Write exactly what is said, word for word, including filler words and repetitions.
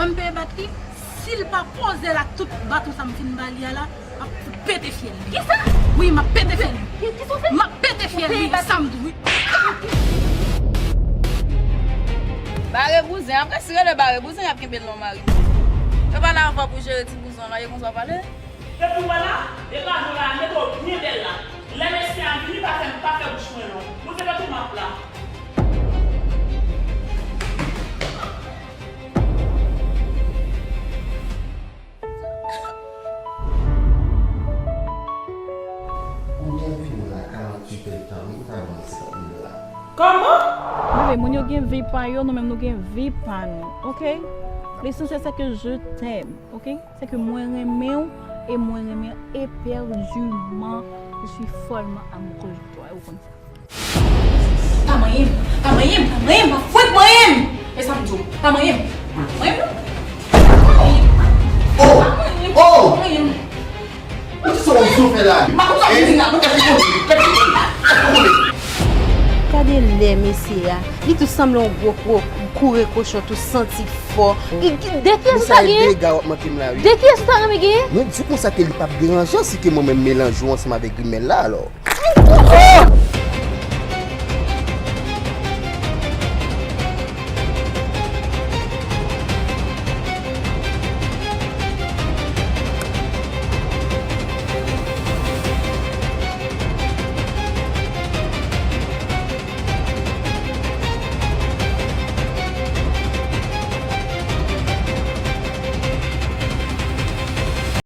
M peye bat li, si l pa poze l ak tout baton sa m fin ba li a la, m ap fout pete fyèl li. Kisa? Wi, m ap pete fyèl li. Ki, kisa w fè? M ap pete fyèl li, sa m di w wi. Bare bouzen, apre si rele bare bouzen, y ap kenbe l nan mari. Yo pa la ankò pou jere ti bouzen la, e konsa w pale? Se pou wè la, e pa nou la, mete w byen bèl la. Lè mesye a vini, pa fè, pa fè bouch mwen long. Bouzen fè tou m ap la. Kounye a m fin la karanntuit èdtan, wi, m ta ban l senkant mil dola. Kòman? Bebe, moun yo gen vi pa yo, nou menm nou gen vi pa nou, oke? Lesansyèl se ke je t'aime, oke? Se ke mwen renmen w e mwen renmen éperdument. Je suis follement amoureuse de toi, e ou konn sa. Pa manyen m, pa manyen m, pa manyen m, pa fout manyen m! E sa m di w, pa manyen m. Pa manyen m non. Pa manyen m. Oh! Pa manyen m. Oh! Pa manyen m. Ou di sa w ap fè la? M pa konn sa w ap di la, mwen kèk segonn, kèk segonn, kèk segonn. Gade lè mesye a, li tou sanble yon gwo kou, koure kochon tou santi fò. Ki, ki, de kiyès ou ta genyen? Dega w ap manke m la, wi. De kiyès ou ta renmen genyen? Mwen di w konsa ke li p ap deranje w si ke mwen menm melanje w ansanm avèk grimèl la, alò. Oh!